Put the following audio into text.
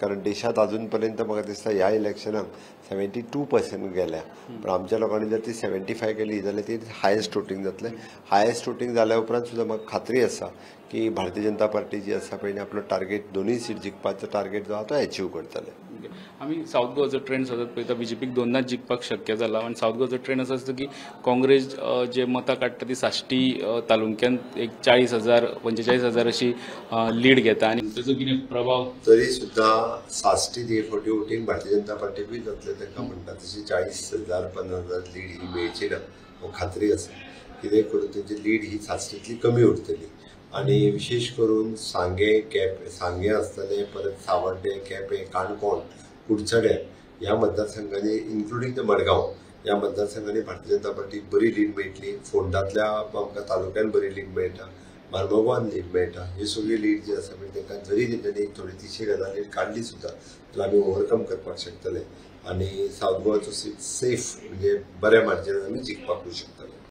कारण देशांत अजून पर्यंत म्हाका दिसता ह्या इलेक्शनाक 72% गेल्या, पण आमच्या लोकांनी जर ती 75 केली जाल्यार ती हायेस्ट वोटींग जातलें. हायेस्ट वोटींग जाल्या उपरांत सुद्दां म्हाका खात्री आसा की भारतीय जनता पार्टी जी आसा पळय आपलो टार्गेट दोनूय सीट जिखपाचो टार्गेट जो आसा तो एचीव करतले. आमी सावथ गोवाचो ट्रेंड सतत पळयता, बीजेपीक दोनदाच जिखपाक शक्य जाला आनी सावथ गोवाचो ट्रेंड असो आसता की काँग्रेस जे मतां काडटा ती साश्टी तालुक्यांत एक 40,000 45,000 अशी लीड घेता आनी ताचो कितें प्रभाव तरी सुद्दां साश्टी हे फावटी वोटींग भारतीय जनता पार्टीकूय जातलें. तांकां म्हणटा तशी 40,000 50,000 लीड ही मेळची ना हो खात्री आसा. कितें करून तेंची लीड ही साश्टींतली कमी उरतली आनी विशेश करून सांगें केपें सांगें आसतलें, परत सावड्डें केपें काणकोण कुडचडें ह्या मतदारसंघांनी इन्क्लुडींग the Madgaon ह्या मतदारसंघांनी भारतीय जनता पार्टीक बरी लीड मेळटली. फोंडांतल्या आमकां तालुक्यान बरी लीड मेळटा, मार्मोगांवान लीड मेळटा. ही सगळी लीड जी आसा पळय तांकां जरी तेंच्यांनी थोडी 30,000 लीड काडली सुद्दां जाल्यार आमी ओवरकम करपाक शकतले आनी सावथ गोवाचो सीट सेफ म्हणजे बऱ्या मार्जिनान आमी जिखपाकूय शकतले.